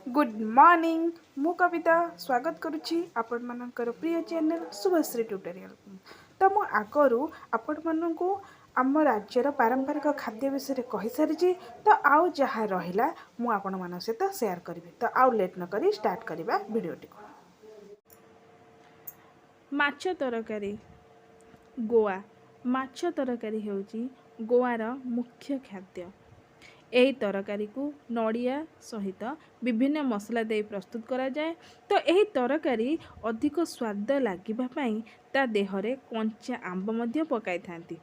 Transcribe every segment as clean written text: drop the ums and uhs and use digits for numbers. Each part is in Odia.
Good morning, ମୁଁ କବିତା ସ୍ୱାଗତ କରୁଛି ଆପଣମାନଙ୍କର ପ୍ରିୟ ଚ୍ୟାନେଲ୍ ଶୁଭଶ୍ରୀ ଟ୍ୟୁଟୋରିଆଲ୍। ତ ମୁଁ ଆଗରୁ ଆପଣମାନଙ୍କୁ ଆମ ରାଜ୍ୟର ପାରମ୍ପରିକ ଖାଦ୍ୟ ବିଷୟରେ କହିସାରିଛି। ତ ଆଉ ଯାହା ରହିଲା, ମୁଁ ଆପଣମାନଙ୍କ ସହିତ ସେୟାର କରିବି। ତ ଆଉ ଲେଟ୍ ନକରି ଷ୍ଟାର୍ଟ କରିବା ଭିଡ଼ିଓଟିକୁ। ମାଛ ତରକାରୀ, ଗୋଆ। ମାଛ ତରକାରୀ ହେଉଛି ଗୋଆର ମୁଖ୍ୟ ଖାଦ୍ୟ। ଏହି ତରକାରୀକୁ ନଡ଼ିଆ ସହିତ ବିଭିନ୍ନ ମସଲା ଦେଇ ପ୍ରସ୍ତୁତ କରାଯାଏ। ତ ଏହି ତରକାରୀ ଅଧିକ ସ୍ୱାଦ ଲାଗିବା ପାଇଁ ତା ଦେହରେ କଞ୍ଚା ଆମ୍ବ ମଧ୍ୟ ପକାଇଥାନ୍ତି।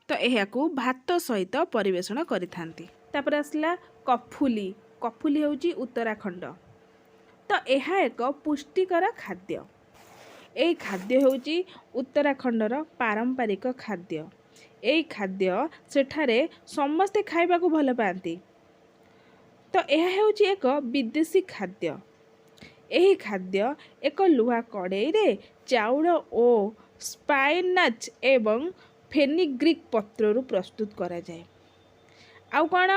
ତ ଏହାକୁ ଭାତ ସହିତ ପରିବେଷଣ କରିଥାନ୍ତି। ତାପରେ ଆସିଲା କଫୁଲି। କଫୁଲି ହେଉଛି ଉତ୍ତରାଖଣ୍ଡ। ତ ଏହା ଏକ ପୁଷ୍ଟିକର ଖାଦ୍ୟ। ଏହି ଖାଦ୍ୟ ହେଉଛି ଉତ୍ତରାଖଣ୍ଡର ପାରମ୍ପରିକ ଖାଦ୍ୟ। ଏହି ଖାଦ୍ୟ ସେଠାରେ ସମସ୍ତେ ଖାଇବାକୁ ଭଲ ପାଆନ୍ତି। ତ ଏହା ହେଉଛି ଏକ ବିଦେଶୀ ଖାଦ୍ୟ। ଏହି ଖାଦ୍ୟ ଏକ ଲୁହା କଡ଼େଇରେ ଚାଉଳ ଓ ସ୍ପାଇନାଚ୍ ଏବଂ ଫେନିଗ୍ରିକ୍ ପତ୍ରରୁ ପ୍ରସ୍ତୁତ କରାଯାଏ। ଆଉ କ'ଣ,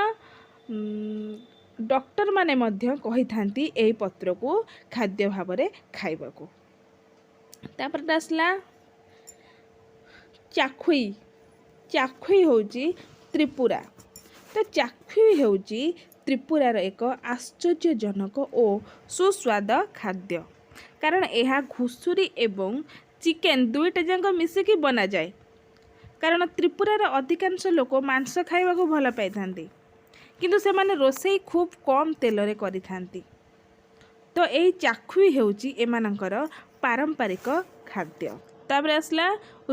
ଡକ୍ଟରମାନେ ମଧ୍ୟ କହିଥାନ୍ତି ଏହି ପତ୍ରକୁ ଖାଦ୍ୟ ଭାବରେ ଖାଇବାକୁ। ତାପରେ ଆସିଲା ଚାଖୁଇ। ଚାଖୁଇ ହେଉଛି ତ୍ରିପୁରା। ତ ଚାଖୁଇ ହେଉଛି ତ୍ରିପୁରାର ଏକ ଆଶ୍ଚର୍ଯ୍ୟଜନକ ଓ ସୁସ୍ୱାଦ ଖାଦ୍ୟ, କାରଣ ଏହା ଘୁଷୁରୀ ଏବଂ ଚିକେନ୍ ଦୁଇଟା ଯାକ ମିଶିକି ବନାଯାଏ। କାରଣ ତ୍ରିପୁରାର ଅଧିକାଂଶ ଲୋକ ମାଂସ ଖାଇବାକୁ ଭଲ ପାଇଥାନ୍ତି, କିନ୍ତୁ ସେମାନେ ରୋଷେଇ ଖୁବ୍ କମ୍ ତେଲରେ କରିଥାନ୍ତି। ତ ଏହି ଚାଖୁଇ ହେଉଛି ଏମାନଙ୍କର ପାରମ୍ପରିକ ଖାଦ୍ୟ। ତାପରେ ଆସିଲା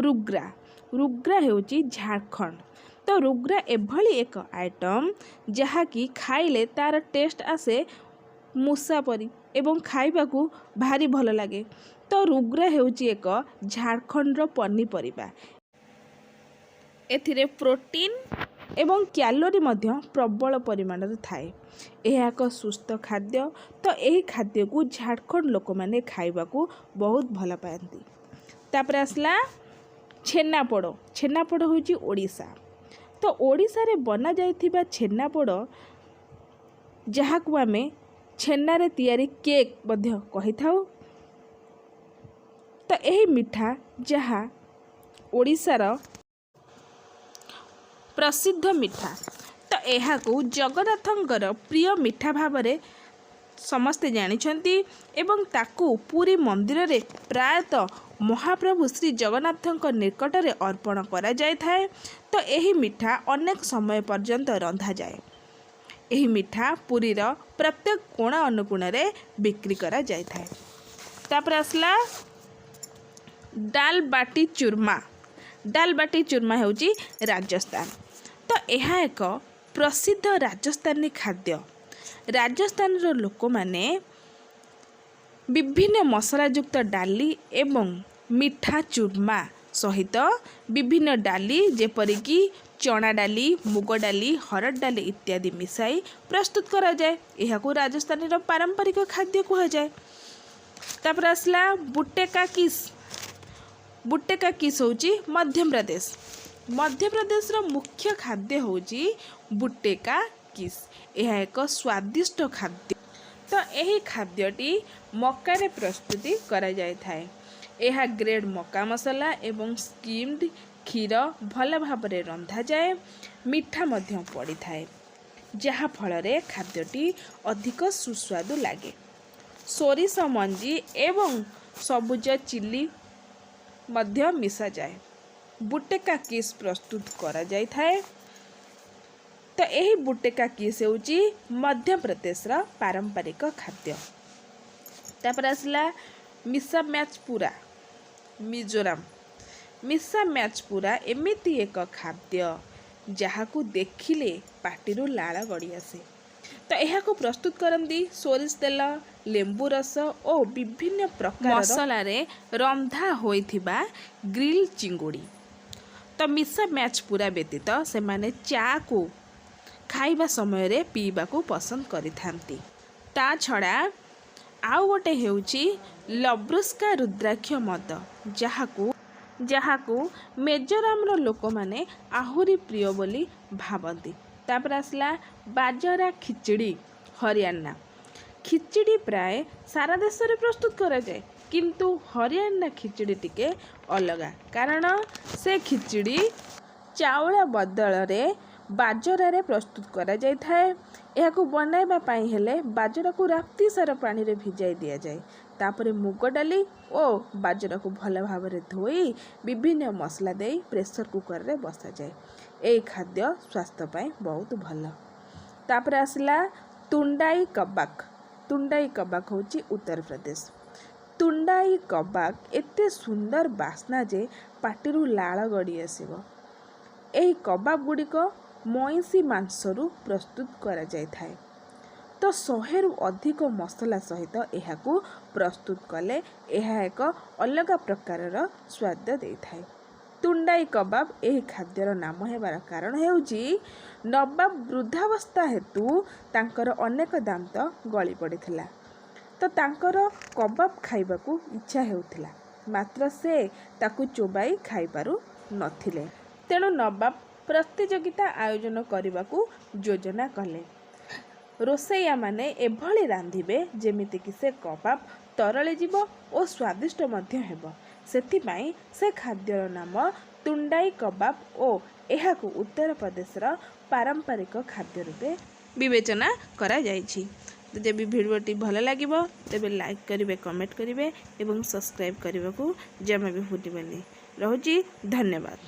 ରୁଗ୍ରା। ରୁଗ୍ରା ହେଉଛି ଝାଡ଼ଖଣ୍ଡ। ତ ରୁଗ୍ରା ଏଭଳି ଏକ ଆଇଟମ୍, ଯାହାକି ଖାଇଲେ ତା'ର ଟେଷ୍ଟ ଆସେ ମୂଷା ପରି ଏବଂ ଖାଇବାକୁ ଭାରି ଭଲ ଲାଗେ। ତ ରୁଗ୍ରା ହେଉଛି ଏକ ଝାଡ଼ଖଣ୍ଡର ପନିପରିବା। ଏଥିରେ ପ୍ରୋଟିନ୍ ଏବଂ କ୍ୟାଲୋରି ମଧ୍ୟ ପ୍ରବଳ ପରିମାଣରେ ଥାଏ। ଏହା ଏକ ସୁସ୍ଥ ଖାଦ୍ୟ। ତ ଏହି ଖାଦ୍ୟକୁ ଝାଡ଼ଖଣ୍ଡ ଲୋକମାନେ ଖାଇବାକୁ ବହୁତ ଭଲ ପାଆନ୍ତି। ତାପରେ ଆସିଲା ଛେନାପୋଡ଼। ଛେନାପୋଡ଼ ହେଉଛି ଓଡ଼ିଶା। ତ ଓଡ଼ିଶାରେ ବନାଯାଇଥିବା ଛେନାପୋଡ଼, ଯାହାକୁ ଆମେ ଛେନାରେ ତିଆରି କେକ୍ ମଧ୍ୟ କହିଥାଉ। ତ ଏହି ମିଠା ଯାହା ଓଡ଼ିଶାର ପ୍ରସିଦ୍ଧ ମିଠା। ତ ଏହାକୁ ଜଗନ୍ନାଥଙ୍କର ପ୍ରିୟ ମିଠା ଭାବରେ ସମସ୍ତେ ଜାଣିଛନ୍ତି ଏବଂ ତାକୁ ପୁରୀ ମନ୍ଦିରରେ ପ୍ରାୟତଃ ମହାପ୍ରଭୁ ଶ୍ରୀ ଜଗନ୍ନାଥଙ୍କ ନିକଟରେ ଅର୍ପଣ କରାଯାଇଥାଏ। ତ ଏହି ମିଠା ଅନେକ ସମୟ ପର୍ଯ୍ୟନ୍ତ ରନ୍ଧାଯାଏ। ଏହି ମିଠା ପୁରୀର ପ୍ରତ୍ୟେକ କୋଣ ଅନୁକୋଣରେ ବିକ୍ରି କରାଯାଇଥାଏ। ତାପରେ ଆସିଲା ଡାଲ ବାଟି ଚୁର୍ମା। ଡାଲ ବାଟି ଚୁର୍ମା ହେଉଛି ରାଜସ୍ଥାନ। ତ ଏହା ଏକ ପ୍ରସିଦ୍ଧ ରାଜସ୍ଥାନୀ ଖାଦ୍ୟ। ରାଜସ୍ଥାନର ଲୋକମାନେ ବିଭିନ୍ନ ମସଲାଯୁକ୍ତ ଡାଲି ଏବଂ ମିଠା ଚୁର୍ମା ସହିତ ବିଭିନ୍ନ ଡାଲି, ଯେପରିକି ଚଣା ଡାଲି, ମୁଗ ଡାଲି, ହରଡ଼ ଡାଲି ଇତ୍ୟାଦି ମିଶାଇ ପ୍ରସ୍ତୁତ କରାଯାଏ। ଏହାକୁ ରାଜସ୍ଥାନୀର ପାରମ୍ପରିକ ଖାଦ୍ୟ କୁହାଯାଏ। ତାପରେ ଆସିଲା ବୁଟେକା କିସ୍। ବୁଟେକା କିସ୍ ହେଉଛି ମଧ୍ୟପ୍ରଦେଶ। ମଧ୍ୟପ୍ରଦେଶର ମୁଖ୍ୟ ଖାଦ୍ୟ ହେଉଛି ବୁଟେକା କିସ୍। ଏହା ଏକ ସ୍ୱାଦିଷ୍ଟ ଖାଦ୍ୟ। ତ ଏହି ଖାଦ୍ୟଟି ମକାରେ ପ୍ରସ୍ତୁତି କରାଯାଇଥାଏ। ଏହା ଗ୍ରେଡ୍ ମକା ମସଲା ଏବଂ ସ୍କିମ୍ଡ କ୍ଷୀର ଭଲ ଭାବରେ ରନ୍ଧାଯାଏ। ମିଠା ମଧ୍ୟ ପଡ଼ିଥାଏ, ଯାହାଫଳରେ ଖାଦ୍ୟଟି ଅଧିକ ସୁସ୍ୱାଦୁ ଲାଗେ। ସୋରିଷ ମଞ୍ଜି ଏବଂ ସବୁଜ ଚିଲି ମଧ୍ୟ ମିଶାଯାଏ। ବୁଟେକା କିସ୍ ପ୍ରସ୍ତୁତ କରାଯାଇଥାଏ। ତ ଏହି ବୁଟେକା କିସ୍ ହେଉଛି ମଧ୍ୟପ୍ରଦେଶର ପାରମ୍ପରିକ ଖାଦ୍ୟ। ତାପରେ ଆସିଲା ମିସା ମ୍ୟାଚ୍ ପୁରା, ମିଜୋରାମ। ମିସା ମ୍ୟାଚ୍ ପୁରା ଏମିତି ଏକ ଖାଦ୍ୟ, ଯାହାକୁ ଦେଖିଲେ ପାଟିରୁ ଲାଳ ଗଡ଼ି ଆସେ। ତ ଏହାକୁ ପ୍ରସ୍ତୁତ କରନ୍ତି ସୋରିଷ ତେଲ, ଲେମ୍ବୁ ରସ ଓ ବିଭିନ୍ନ ପ୍ରକାର ମସଲାରେ ରନ୍ଧା ହୋଇଥିବା ଗ୍ରିଲ୍ ଚିଙ୍ଗୁଡ଼ି। ତ ମିସା ମ୍ୟାଚ୍ ପୁରା ବ୍ୟତୀତ ସେମାନେ ଚାକୁ ଖାଇବା ସମୟରେ ପିଇବାକୁ ପସନ୍ଦ କରିଥାନ୍ତି। ତା ଛଡ଼ା ଆଉ ଗୋଟେ ହେଉଛି ଲବ୍ରୁସ୍କା ରୁଦ୍ରାକ୍ଷ ମଦ, ଯାହାକୁ ମିଜୋରାମର ଲୋକମାନେ ଆହୁରି ପ୍ରିୟ ବୋଲି ଭାବନ୍ତି। ତାପରେ ଆସିଲା ବାଜରା ଖିଚଡ଼ି, ହରିୟାଣା। ଖିଚିଡ଼ି ପ୍ରାୟ ସାରା ଦେଶରେ ପ୍ରସ୍ତୁତ କରାଯାଏ, କିନ୍ତୁ ହରିୟାଣା ଖିଚିଡ଼ି ଟିକେ ଅଲଗା, କାରଣ ସେ ଖିଚିଡ଼ି ଚାଉଳ ବଦଳରେ ବାଜରାରେ ପ୍ରସ୍ତୁତ କରାଯାଇଥାଏ। ଏହାକୁ ବନାଇବା ପାଇଁ ହେଲେ ବାଜରାକୁ ରାତି ସାରା ପାଣିରେ ଭିଜାଇ ଦିଆଯାଏ। ତାପରେ ମୁଗ ଡାଲି ଓ ବାଜରାକୁ ଭଲ ଭାବରେ ଧୋଇ ବିଭିନ୍ନ ମସଲା ଦେଇ ପ୍ରେସର କୁକରରେ ବସାଯାଏ। ଏହି ଖାଦ୍ୟ ସ୍ୱାସ୍ଥ୍ୟ ପାଇଁ ବହୁତ ଭଲ। ତାପରେ ଆସିଲା ତୁଣ୍ଡାଇ କବାକ। ତୁଣ୍ଡାଇ କବାକ ହେଉଛି ଉତ୍ତରପ୍ରଦେଶ। ତୁଣ୍ଡାଇ କବାକ ଏତେ ସୁନ୍ଦର ବାସ୍ନା ଯେ ପାଟିରୁ ଲାଳ ଗଡ଼ି ଆସିବ। ଏହି କବାବ ଗୁଡ଼ିକ ମଇଁଷି ମାଂସରୁ ପ୍ରସ୍ତୁତ କରାଯାଇଥାଏ। ତ 100ରୁ ଅଧିକ ମସଲା ସହିତ ଏହାକୁ ପ୍ରସ୍ତୁତ କଲେ ଏହା ଏକ ଅଲଗା ପ୍ରକାରର ସ୍ୱାଦ ଦେଇଥାଏ। ତୁଣ୍ଡାଇ କବାବ ଏହି ଖାଦ୍ୟର ନାମ ହେବାର କାରଣ ହେଉଛି, ନବାବ ବୃଦ୍ଧାବସ୍ଥା ହେତୁ ତାଙ୍କର ଅନେକ ଦାନ୍ତ ଗଳି ପଡ଼ିଥିଲା। ତ ତାଙ୍କର କବାବ ଖାଇବାକୁ ଇଚ୍ଛା ହେଉଥିଲା, ମାତ୍ର ସେ ତାକୁ ଚୋବାଇ ଖାଇପାରୁ ନଥିଲେ। ତେଣୁ ନବାବ ପ୍ରତିଯୋଗିତା ଆୟୋଜନ କରିବାକୁ ଯୋଜନା କଲେ। ରୋଷେଇଆମାନେ ଏଭଳି ରାନ୍ଧିବେ ଯେମିତିକି ସେ କବାବ ତରଳିଯିବ ଓ ସ୍ୱାଦିଷ୍ଟ ମଧ୍ୟ ହେବ। ସେଥିପାଇଁ ସେ ଖାଦ୍ୟର ନାମ ତୁଣ୍ଡାଇ କବାବ ଓ ଏହାକୁ ଉତ୍ତରପ୍ରଦେଶର ପାରମ୍ପରିକ ଖାଦ୍ୟ ରୂପେ ବିବେଚନା କରାଯାଇଛି। ଯଦି ଭିଡ଼ିଓଟି ଭଲ ଲାଗିବ, ତେବେ ଲାଇକ୍ କରିବେ, କମେଣ୍ଟ କରିବେ ଏବଂ ସବସ୍କ୍ରାଇବ୍ କରିବାକୁ ଜମା ବି ଭୁଲିବେନି। ରହୁଛି, ଧନ୍ୟବାଦ।